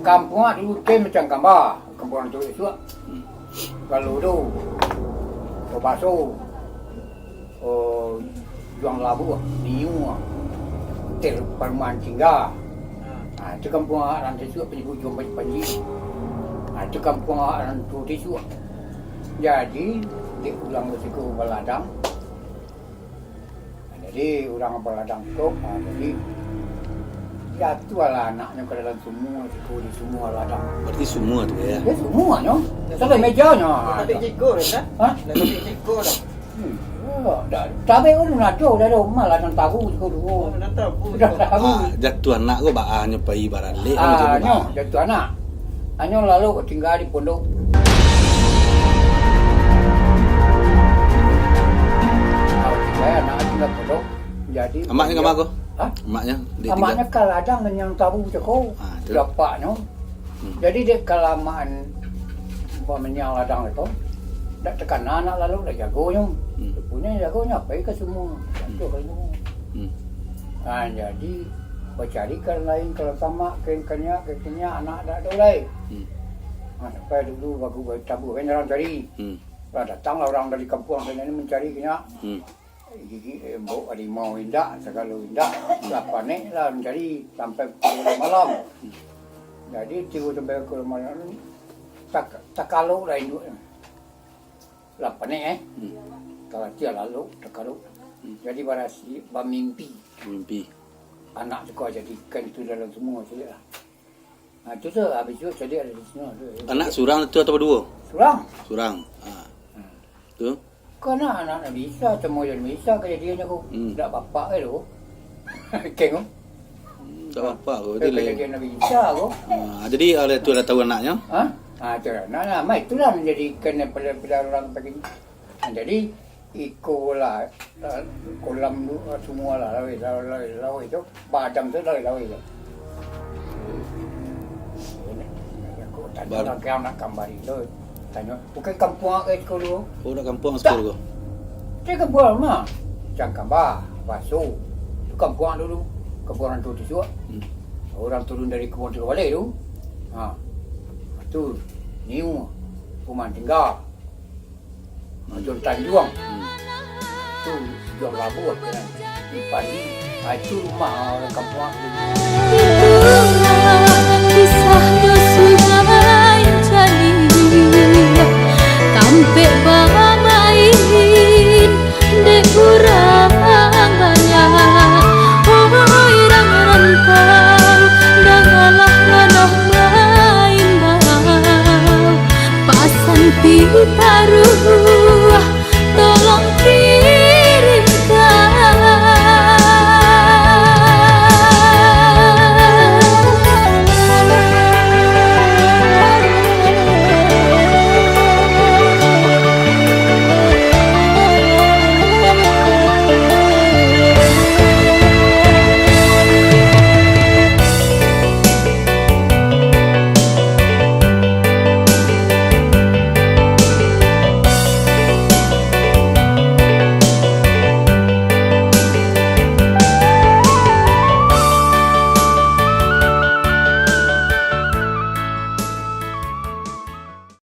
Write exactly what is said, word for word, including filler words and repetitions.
Kampuang dulu kan macam Kamba, kampuang tu isuak. Hmm. Lalu tu, Babaso, oh, Juang Labuah, Niu, Ter Parumahan Tingga. Ah, tu kampuang urang tu isuak, panyebut Juang Panji. Ah, tu kampuang urang tu isuak. Jadi, di pulang ke siku baladang. Jadi, urang baladang tu, ah, jadi, jatuahlah anaknyo ka dalam sumua, siku di sumua ladang. Berarti sumua tu, ya? Ya, sumuanyo. Sampai mejanyo. Tapi jiko tu, kan? Hah? Tapi jiko tu. Hmm. Oh, dah, tapi urang ado, dah ado, malah nan tahu siku dulu. Oh, dah tahu. Dah tahu. Ah, jatuah anak ko baa nyo pai baralek, ah, macam tu, nyo, bah. Jatuah anak. Anyo lalu tingga di pondok. Kalau tingga, anak tingga pondok. Jadi, amaknyo ka ma ko? Hah? Amaknyo, di tingga. Amaknyo ka ladang manyang tabu cako. Ah, tu. Bapaknyo. Hmm. Jadi, dek kalamaan manyang ladang tu, dak takana anak lalu lah jagonyo. Hmm. Punyo jagonyo, pai ka sumua. Hmm. Jatuah ka sumua. Hmm. Ah, jadi, bacari ka lain, kalau tamak, ka kaniak, ka kaniak, anak dak ado lai. Hmm. Ah, sampai dulu bagu tabu kan urang cari. Hmm. Lah, datanglah urang dari kampuang sinan ni mancari kaniak. Hmm. Gigi, eh, bau harimau indak, sagalo indak. Hmm. Lah, panek lah mancari sampai pukul malam. Hmm. Jadi, tibo sampai pukul malam, tak-, takalok lah induaknyo. Lah panek, eh. Hmm. Talatiah lalok, takalok. Hmm. Jadi barasi, bamimpi. Mimpi. Anak tu kau jadikan tu dalam sumua caliak lah. Nah, tu tu, habis tu caliak dari sumua tu. Anak surang tu atau baduo? Surang. Surang. Ha. Hmm. Tu? Kau anak, anak Nabi Isa, samo jo Nabi Isa kajadiannyo ko. Hmm. Dak bapak eh tu. Keng ko. Hmm, dak bapak ko, eh, jadi kajadian Nabi Isa ko. Ha, jadi ada tu, ada tahu anaknyo? Ha? Ha, tu lah. Nah, nah, mai itulah manjadikan pilihan-pilihan urang pagi ni. Ha, jadi, iko lah, eh, kolam tu, eh, sumua lah, laweh, laweh, laweh, laweh tu, badang tu laweh, laweh tu. Tadi urang nak kambari tu, tanyo, bukan kampuang eh siko dulu. Oh, dak kampuang siko dulu. Dak kampuang mah. Cangkamba, Baso. Tu kampuang dulu. Kampuang urang tu tu suak. Hmm. Urang turun dari Kubon Tigo Baleh tu. Ha. Tu, Niu, Parumahan Tingga. Majon Tanjuang. Hmm. Tu, Juang Labuah, kan. Di Pandi. Ah, itu rumah urang kampuang tu.